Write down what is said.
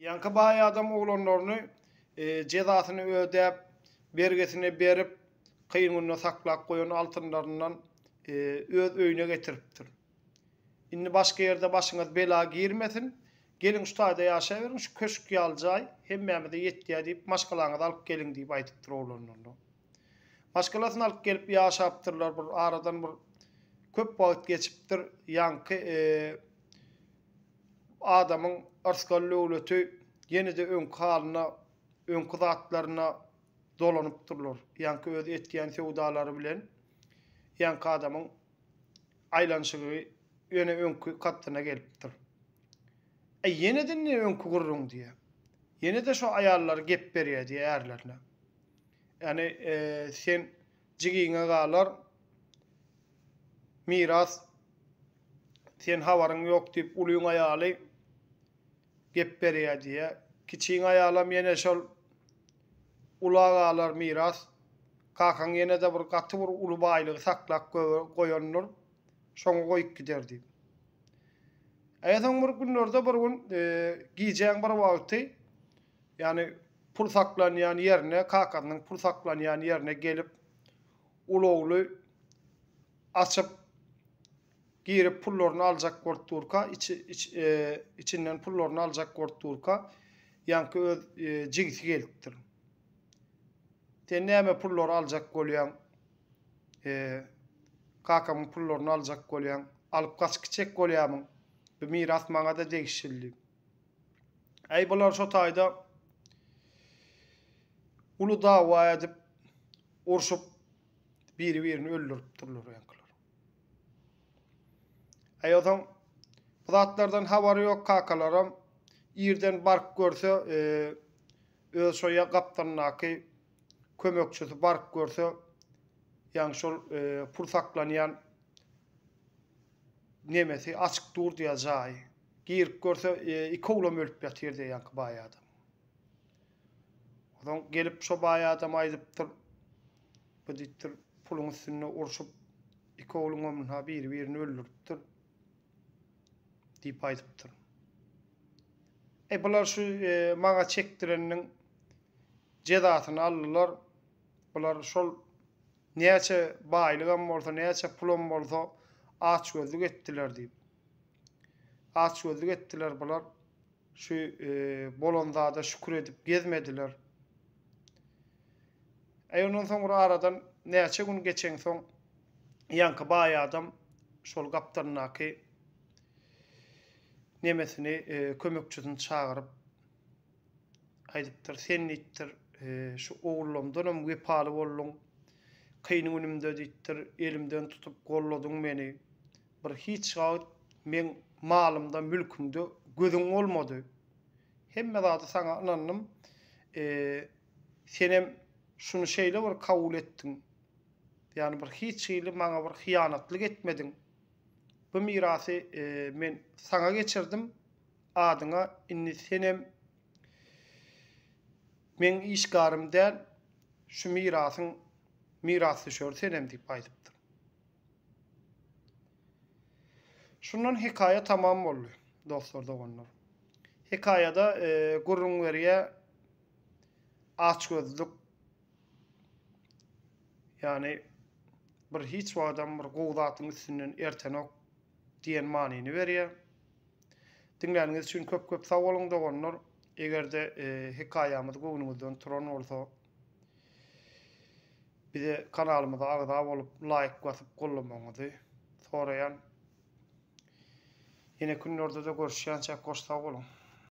Ýaňky baý adam oglanlaryny jezasyny ödäp, bergisini berip, kyn günde saklap goýan altynlaryndan öz öýüne getiripdir. Indi başga ýerde başyňyz bela girmesin, geliň şu taýda ýaşaberiň, şu köşk ýaly jaý hemmämize ýetýär diýip, maşgalaňyzy alyp geliň diýip aýdypdyr oglanlaryna. Maşgalasyny alyp gelip ýaşapdyrlar, bir aradan bir köp wagt geçipdir, ýaňky Adamyň yrsgal-döwleti ýene-de öňki halyna, öňki zatlaryna dolanypdyrlar. Ýaňky öz etýän söwdalary bilen ýaňky adamyň aýlanyşygy ýene öňki katdyna gelipdir. Äý, ýene-de indi öňki gürrüň diýýär. Ýene-de şo aýallary gep berýär diýýär ärlerine. Ýagny, sen jigiňe galar, miras Sen habaryň ýok diýip ulyň aýaly gep berýär diýýär. Kiçiň aýalam ýene şol ula galar miras. Kakaň ýene-de bir gaty bir uly baýlygy saklap goýandyr. Şoňa goýup gider diýip. Eý soň bir günlerde bir gün gijäň bir wagty ýagny pul saklanýan ýerine kakasynyň pul saklanýan ýerine gelip uly ogly açyp girip pullaryny aljak bolup durka içi iç, e, içinden pullaryny aljak bolup durka ýaňky öz e, jigisi gelipdir. Sen näme pullary aljak bolýaň? E, kakamyň pullaryny aljak bolýaň. Alyp gaçyp gitjek bolýamyň? Bu miras maňa-da degişli diýip. Äý bular şo taýda uly dawa edip urşup biri-birini öldüripdirler ýaňkylar. Äý onsoň bu zatlardan habary ýok kakalaram irden baryp görse e, öz şo gapdalyndaky kömekçisi baryp görse ýaňy şol e, pul saklanýan nemesi açyk dur diýýär jaýy. Girip görse e, iki oglam ölüp ýatyr diýýär ýaňky baý adam. Onsoň gelip şo baý adam aýdypdyr, Bu diýipdir, puluň üstünde urşup, iki ogluňam ynha biri-birini öldüripdir diýip aýdypdyr. E bular şu e, maňa çekdireniniň jezasyny aldylar. Bular şol näçe baýlygam bolsa, näçe pulam bolsa açgözlük etdiler diýip. Açgözlük etdiler bular. Şu bolan zada şükür edip gezmediler. Äý ondan soňra aradan näçe gün geçensoň ýaňky baý adam şol gapdalyndaky nemesini kömekçisini çagyryp aýdypdyr, sen diýipdir, şu ogullamdanam wepaly bolduň, kyn günümde diýipdir, elimden tutup golladyň meni. Bir hiç wagt meň malymda, mülkümde gözüň bolmady. Hemme zady saňa ynandym. Senem şuny şeýle bir kabul etdiň. Ýagny bir hiç hili maňa bir hyýanatlyk etmediň. Bu mirasy men saňa geçirdim, adyňa indi senem meň işgarim däl, şu mirasyň mirasdüşeri senem diýip aýdypdyr. Şundan hekaýa tamam boldy, dostlar, doganlar. Hekaýada gürrüň berýär açgözlük ýagny bir hiç wagtam bir gowy zatyň üstünden ertenok diýen manyny berýär. Diňläniňiz üçin köp köp sag boluň doganlar. Eger-de hekaýamyz göwnüňizden turan bolsa Bize kanalymyza agza bolup laýk basyp gollamagyňyzy soraýan. Ýene günlerde-de görüşýänçäk hoş sag boluň.